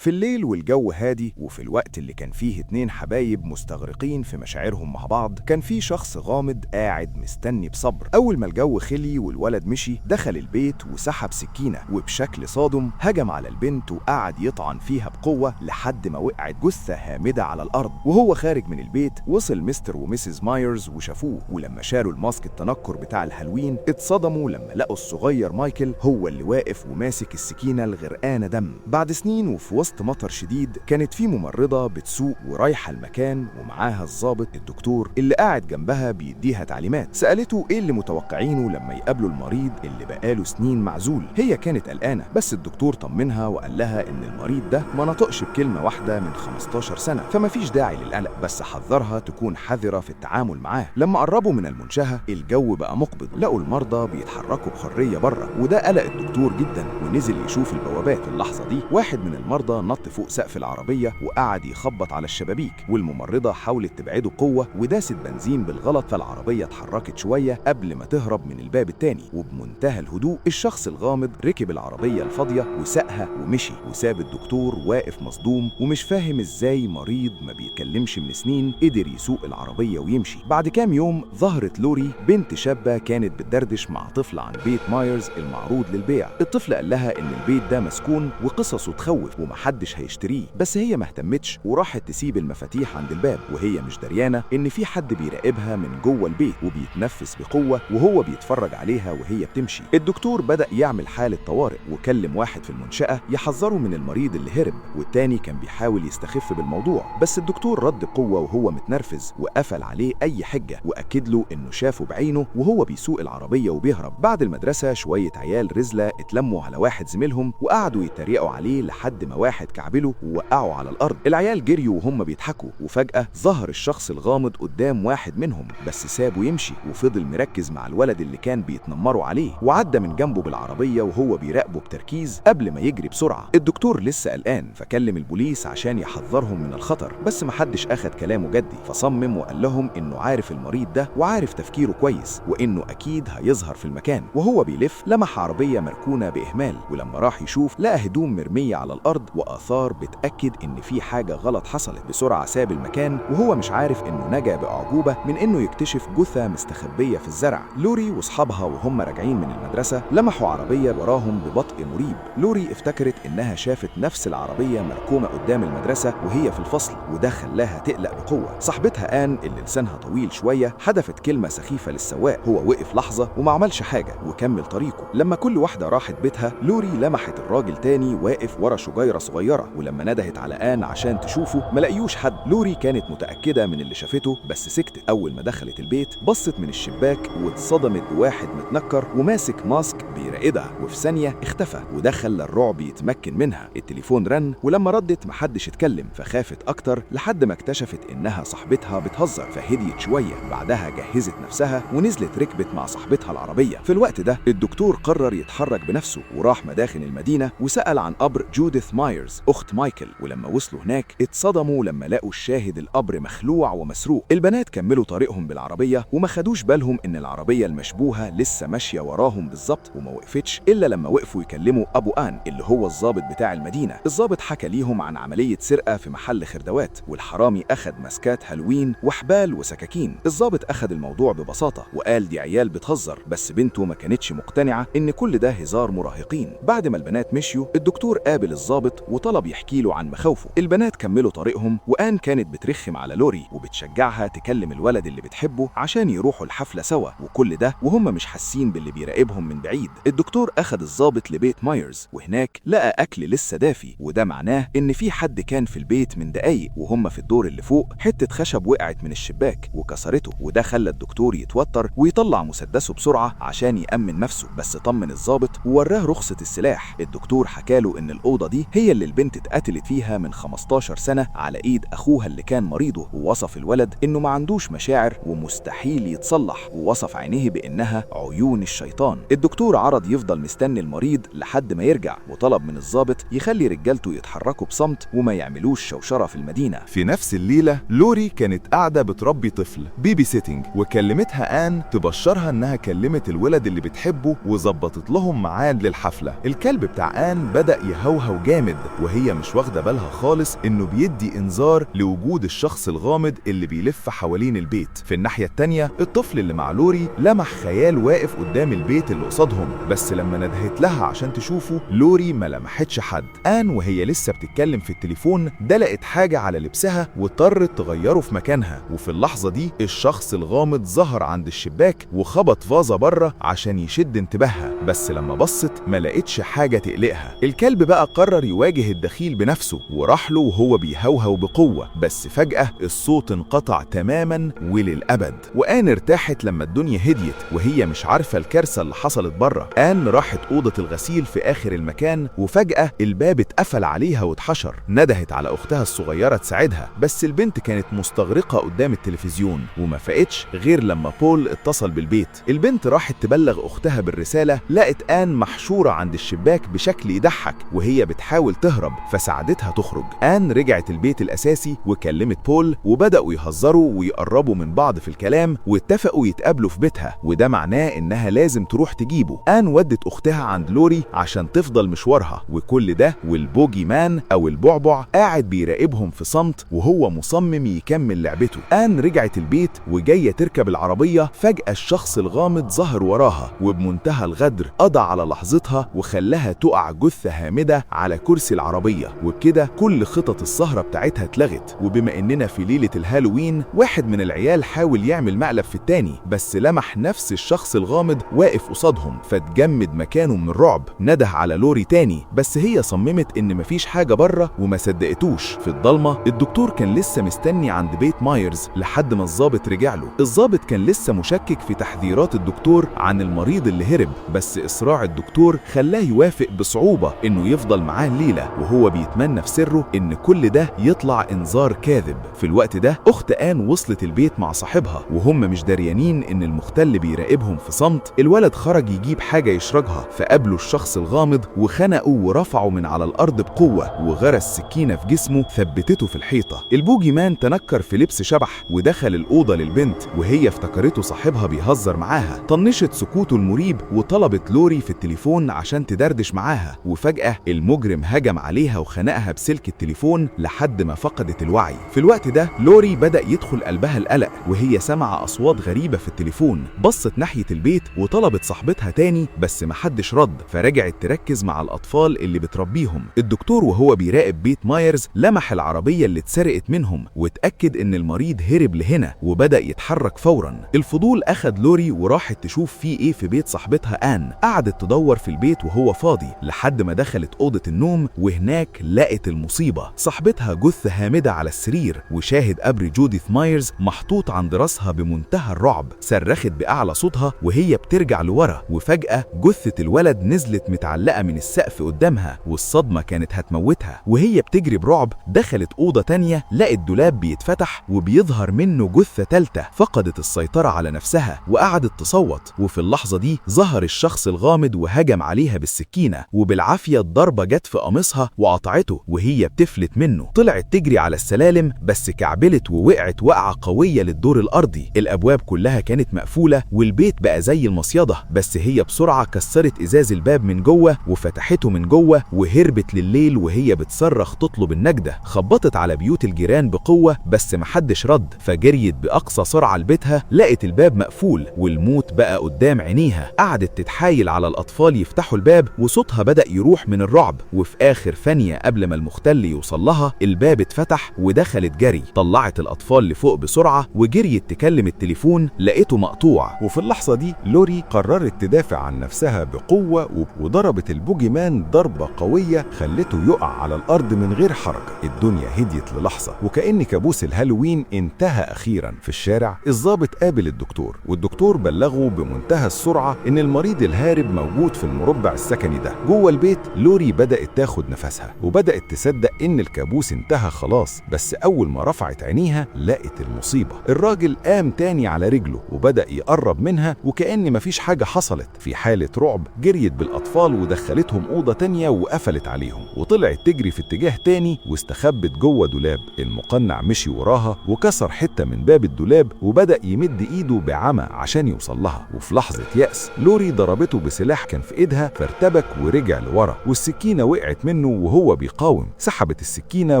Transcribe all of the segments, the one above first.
في الليل والجو هادي، وفي الوقت اللي كان فيه اتنين حبايب مستغرقين في مشاعرهم مع بعض، كان في شخص غامض قاعد مستني بصبر. أول ما الجو خلي والولد مشي، دخل البيت وسحب سكينة، وبشكل صادم هجم على البنت وقعد يطعن فيها بقوة لحد ما وقعت جثة هامدة على الأرض. وهو خارج من البيت وصل مستر وميسيس مايرز وشافوه، ولما شالوا الماسك التنكر بتاع الهالوين اتصدموا لما لقوا الصغير مايكل هو اللي واقف وماسك السكينة الغرقانة دم. بعد سنين وفي وسط مطر شديد، كانت في ممرضة بتسوق ورايحة المكان ومعاها الضابط الدكتور اللي قاعد جنبها بيديها تعليمات. سألته ايه اللي متوقعينه لما يقابلوا المريض اللي بقاله سنين معزول. هي كانت قلقانة، بس الدكتور طمنها وقال لها ان المريض ده ما نطقش بكلمة واحدة من 15 سنة، فما فيش داعي للقلق، بس حذرها تكون حذرة في التعامل معاه. لما قربوا من المنشأة الجو بقى مقبض، لقوا المرضى بيتحركوا بحرية بره، وده قلق الدكتور جدا ونزل يشوف البوابات. في اللحظة دي واحد من المرضى نط فوق سقف العربية وقعد يخبط على الشبابيك، والممرضة حاولت تبعده بقوة وداست بنزين بالغلط، فالعربية اتحركت شوية قبل ما تهرب من الباب التاني. وبمنتهى الهدوء الشخص الغامض ركب العربية الفاضية وسقها ومشي، وساب الدكتور واقف مصدوم ومش فاهم ازاي مريض ما بيتكلمش من سنين قدر يسوق العربية ويمشي. بعد كام يوم ظهرت لوري، بنت شابة كانت بتدردش مع طفل عن بيت مايرز المعروض للبيع. الطفل قال لها ان البيت ده مسكون وقصصه تخوف ومحدش هيشتريه، بس هي ما اهتمتش وراحت تسيب المفاتيح عند الباب، وهي مش دريانة ان في حد بيراقبها من جوه البيت وبيتنفس بقوة وهو بيتفرج عليها وهي بتمشي. الدكتور بدأ يعمل حالة طوارئ وكلم واحد في المنشأة يحذره من المريض اللي هرب، والتاني كان بيحاول يستخف بالموضوع، بس الدكتور رد بقوة وهو متنرفز وقفل عليه أي حجة، وأكد له إنه شافه بعينه وهو بيسوق العربية وبيهرب. بعد المدرسة شوية عيال رزلة اتلموا على واحد زميلهم وقعدوا يتريقوا عليه لحد ما واحد كعبله ووقعوا على الأرض. العيال جريوا وهم بيضحكوا، وفجأة ظهر الشخص الغامض قدام واحد منهم، بس سابه يمشي وفضل مركز مع الولد اللي كان بيتنمروا عليه، وعدى من جنبه بالعربية وهو بيراقبه بتركيز قبل ما يجري بسرعة. الدكتور لسه قلقان فكلم البوليس عشان يحذرهم من الخطر، بس محدش أخد كلامه جدي، فصمم وقال لهم إنه عارف المريض ده وعارف تفكيره كويس وإنه أكيد هيظهر في المكان. وهو بيلف لمح عربية مركونة بإهمال، ولما راح يشوف لقى هدوم مرمية على الأرض وآثار بتأكد إن في حاجة غلط حصلت. بسرعة ساب المكان وهو مش عارف إنه نجا بأعجوبة من إنه يكتشف جثة مستخبية في الزرع. لوري وأصحابها وهم راجعين من المدرسة لمحوا عربية وراهم ببطء مريب. لوري افتكرت إنها شافت نفس العربية مركومة قدام المدرسة وهي في الفصل، وده خلاها تقلق بقوة. صاحبتها آن اللي لسانها طويل شوية حدفت كلمة سخيفة للسواق، هو وقف لحظة وما عملش حاجة وكمل طريقه. لما كل واحدة راحت بيتها لوري لمحت الراجل تاني واقف ورا شجيرة صغيرة، ولما ندهت على آن عشان تشوفه ما لقيوش حد. لوري كانت متأكدة من اللي شافته بس سكتت. أول ما دخلت البيت بصت من الشباك واتصدمت بواحد متنكر وماسك ماسك بيراقبها، وفي ثانية اختفى، وده خلى الرعب يتمكن منها. التليفون رن، ولما ردت محدش اتكلم، فخافت أكتر لحد ما اكتشفت إنها صاحبتها بتهزر، فهديت شوية. بعدها جهزت نفسها ونزلت ركبت مع صاحبتها العربية. في الوقت ده الدكتور قرر يتحرك بنفسه وراح مداخن المدينة وسأل عن قبر جوديث مايرز أخت مايكل، ولما وصلوا هناك اتصدموا لما لقوا الشاهد القبر مخلوع ومسروق. البنات كملوا طريقهم بالعربية وما خدوش بالهم إن العربية المشبوهة لسه ماشية وراهم بالظبط وما وقفتش إلا لما وقفوا يكلموا أبو آن اللي هو الضابط بتاع المدينة. الضابط حكى ليهم عن عملية سرقة في محل خردوات، والحرامي أخد ماسكات هالوين وحبال وسكاكين. الضابط أخد الموضوع ببساطة وقال دي عيال بتهزر، بس بنته ما كانتش مقتنعة إن كل ده هزار مراهقين. بعد ما البنات مشيوا الدكتور قابل الضابط وطلب يحكي له عن مخاوفه. البنات كملوا طريقهم، وآن كانت بترخم على لوري وبتشجعها تكلم الولد اللي بتحبه عشان يروحوا الحفلة سوا، وكل ده وهم مش حاسين باللي بيراقبهم من بعيد. الدكتور أخد الضابط لبيت مايرز، وهناك لقى أكل لسه دافي، وده معناه إن في حد كان في البيت من دقايق. وهم في الدور اللي فوق حتة خشب وقعت من الشباك وكسرته، وده خلى الدكتور يتوتر ويطلع مسدسه بسرعة عشان يأمن نفسه، بس طمن الضابط ووراه رخصة السلاح. الدكتور حكاله إن الأوضة دي هي اللي البنت اتقتلت فيها من 15 سنة على إيد أخوها اللي كان مريضه، ووصف الولد إنه ما عندوش مشاعر ومستحيل يتصلح، ووصف عينيه بإنها عيون الشيطان. الدكتور عرض يفضل مستني المريض لحد ما يرجع، وطلب من الضابط يخلي رجالته يتحركوا بصمت وما يعملوش شوشرة في المدينة. في نفس الليلة لوري كانت قاعدة بتربي طفل baby sitting، وكلمتها آن تبشرها إنها كلمت الولد اللي بتحبه وظبطت لهم ميعاد للحفلة. الكلب بتاع آن بدأ يهوهو جامد وهي مش واخدة بالها خالص إنه بيدي إنذار لوجود الشخص الغامض اللي بيلف حوالين البيت. في الناحية التانية الطفل اللي مع لوري لمح خيال واقف قدام البيت اللي قصادهم، بس لما ندهت لها عشان تشوفه لوري ما لمحتش حد. آن وهي لسه بتتكلم في التليفون دلقت حاجة على لبسها واضطرت تغيره في مكانها، وفي اللحظة دي الشخص الغامض ظهر عند الشباك وخبط فازة بره عشان يشد انتباهها، بس لما بصت ما لقتش حاجة تقلقها. الكلب بقى قرر يواجه الدخيل بنفسه وراح له وهو بيهوهو بقوة، بس فجأة الصوت انقطع تماما وللأبد. وآن ارتاحت لما الدنيا هديت وهي مش عارفة الكارثة اللي حصلت بره. آن راحت أوضة الغسيل في آخر المكان وفجأة الباب اتقفل عليها واتحشر. ندهت على أختها الصغيرة تساعدها، بس البنت كانت مستغرقة قدام التلفزيون وما فاقتش غير لما بول اتصل بالبيت. البنت راحت تبلغ أختها بالرسالة، لقت آن محشورة عند الشباك بشكل يضحك وهي بتحاول تهرب، فساعدتها تخرج. آن رجعت البيت الأساسي وكلمت بول وبدأوا يهزروا ويقربوا من بعض في الكلام واتفقوا يتقابلوا في بيتها، وده معناه إنها لازم تروح تجيبه. آن ودت أختها عند لوري عشان تفضل مشوارها، وكل ده وال bogeyman أو البعبع قاعد بيراقبهم في صمت وهو مصمم يكمل لعبته. آن رجعت البيت وجاية تركب العربية، فجأة الشخص الغامض ظهر وراها وبمنتهى الغدر قضى على لحظتها وخلاها تقع جثة هامدة على كرسي العربية، وبكده كل خطط السهرة بتاعتها اتلغت. وبما إننا في ليلة الهالوين، واحد من العيال حاول يعمل مقلب في التاني، بس لمح نفس الشخص الغامض واقف قصادهم فتجمد مكانه من الرعب. نده على لوري تاني، بس هي صممت إن مفيش حاجة بره وما صدقتوش. في الضلمة الدكتور كان لسه مستني عند بيت مايرز لحد ما الضابط رجع له. الضابط كان لسه مشكك في تحذيرات الدكتور عن المريض اللي هرب، بس إصرار الدكتور خلاه يوافق بصعوبة إنه يفضل معاه الليلة، وهو بيتمنى في سره إن كل ده يطلع إنذار كاذب. في الوقت ده أخت آن وصلت البيت مع صاحبها وهم مش داريانين إن المختل بيراقبهم في صمت. الولد خرج يجيب حاجة يشربها، فقابله الشخص الغامض وخنقه ورفعه من على الأرض بقوة وغرس سكينة في جسمه ثبتته في الحيطة. ال bogeyman تنكر في لبس شبح ودخل الأوضة للبنت وهي افتكرته صاحبها بيهزر معاها. طنشت سكوته المريب وطلبت لوري في التليفون عشان تدردش معاها، وفجأة المجرم هجم عليها وخنقها بسلك التليفون لحد ما فقدت الوعي. في الوقت ده لوري بدأ يدخل قلبها القلق وهي سمع أصوات غريبة في التليفون. بصت ناحية البيت وطلبت صاحبتها تاني بس محدش رد، فرجعت تركز مع الأطفال اللي بتربيهم. الدكتور وهو بيراقب بيت مايرز لمح العربية اللي اتسرقت منهم واتأكد إن المريض هرب لهنا وبدأ يتحرك فورا. الفضول أخد لوري وراحت تشوف فيه إيه في بيت صاحبتها آن. قعدت تدور في البيت وهو فاضي لحد ما دخلت أوضة النوم، وهناك لقت المصيبة. صاحبتها جثة هامدة على السرير وشاهد قبر جوديث مايرز محطوط عند راسها بمنتهى الرعب. صرخت بأعلى صوتها وهي بترجع لورا، وفجأة جثة الولد نزلت متعلقة من السقف قدامها والصدمة كانت هتموتها. وهي بتجري برعب دخلت أوضة تانية، لقت دولاب بيتفتح وبيظهر منه جثة تالتة. فقدت السيطرة على نفسها وقعدت تصوت، وفي اللحظة دي ظهر الشخص الغامض وهجم عليها بالسكينة، وبالعافية الضربة جت في قميصها وقطعته وهي بتفلت منه. طلعت تجري على السلالم بس كعبلت ووقعت وقعة قوية للدور الأرضي. الأبواب كلها كانت مقفولة والبيت بقى زي المصيدة، بس هي بسرعة كسرت إزاز الباب من جوه وفتحته من جوه وهربت لليل وهي بتصرخ تطلب النجدة. خبطت على بيوت الجيران بقوة بس محدش رد، فجريت بأقصى سرعة لبيتها، لقت الباب مقفول والموت بقى قدام عينيها. قعدت تتحايل على الأطفال يفتحوا الباب وصوتها بدأ يروح من الرعب، وفي آخر ثانية قبل ما المختل يوصل لها الباب اتفتح ودخلت جري. طلعت الأطفال لفوق بسرعة وجريت تكلم التليفون، لقيته مقطوع. وفي اللحظة دي لوري قررت تدافع عن نفسها بقوة وضربت ال bogeyman ضربة قوية خلته يقع على الأرض من غير حركة. الدنيا هديت للحظة وكأن كابوس الهالوين انتهى أخيرا. في الشارع الضابط قابل الدكتور، والدكتور بلغه بمنتهى السرعة إن المريض الهارب موجود في المربع السكني ده. جوه البيت لوري بدأت تاخد نفسها وبدأت تصدق إن الكابوس انتهى خلاص، بس أول ما رفعت عينيها لقت المصيبة. الراجل قام تاني على رجله وبدأ يقرب منها وكأن مفيش حاجة حصلت. في حالة رعب جريت بالأطفال ودخلتهم أوضة تانية وقفلت عليهم، وطلعت تجري في اتجاه تاني واستخبت جوه دولاب. المقنع مشي وراها وكسر حتة من باب الدولاب وبدأ يمد إيده بعمى عشان يوصل لها. وفي لحظة يأس لوري ضربته بسلاح كان في إيدها فارتبك ورجع لورا، والسكينة وقعت منه منه وهو بيقاوم. سحبت السكينة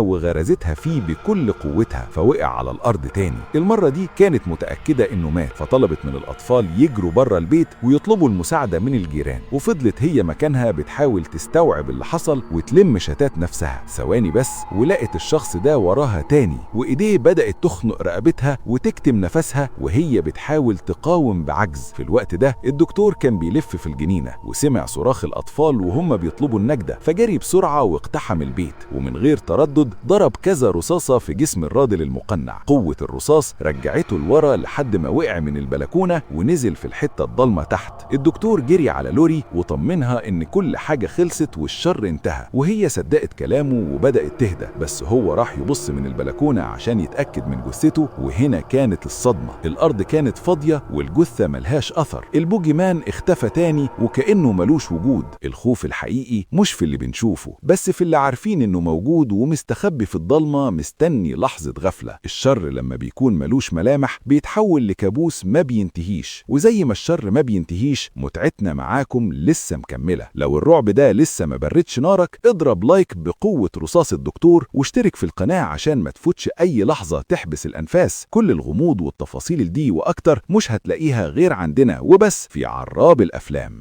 وغرزتها فيه بكل قوتها فوقع على الأرض تاني. المرة دي كانت متأكدة إنه مات، فطلبت من الأطفال يجروا بره البيت ويطلبوا المساعدة من الجيران، وفضلت هي مكانها بتحاول تستوعب اللي حصل وتلم شتات نفسها. ثواني بس ولقت الشخص ده وراها تاني، وإيديه بدأت تخنق رقبتها وتكتم نفسها وهي بتحاول تقاوم بعجز. في الوقت ده الدكتور كان بيلف في الجنينة وسمع صراخ الأطفال وهم بيطلبوا النجدة، فجري بسرعة واقتحم البيت، ومن غير تردد ضرب كذا رصاصة في جسم الراجل المقنع. قوة الرصاص رجعته لورا لحد ما وقع من البلكونة ونزل في الحتة الضلمة تحت. الدكتور جري على لوري وطمنها إن كل حاجة خلصت والشر انتهى، وهي صدقت كلامه وبدأت تهدى. بس هو راح يبص من البلكونة عشان يتأكد من جثته، وهنا كانت الصدمة. الأرض كانت فاضية والجثة ملهاش أثر. ال boogeyman اختفى تاني وكأنه ملوش وجود. الخوف الحقيقي مش في اللي بنشوفه، بس في اللي عارفين إنه موجود ومستخبي في الضلمة مستني لحظة غفلة. الشر لما بيكون ملوش ملامح بيتحول لكابوس ما بينتهيش، وزي ما الشر ما بينتهيش متعتنا معاكم لسه مكملة. لو الرعب ده لسه ما بردش نارك، اضرب like بقوة رصاص الدكتور واشترك في القناة عشان ما تفوتش أي لحظة تحبس الأنفاس. كل الغموض والتفاصيل دي وأكتر مش هتلاقيها غير عندنا وبس في عراب الأفلام.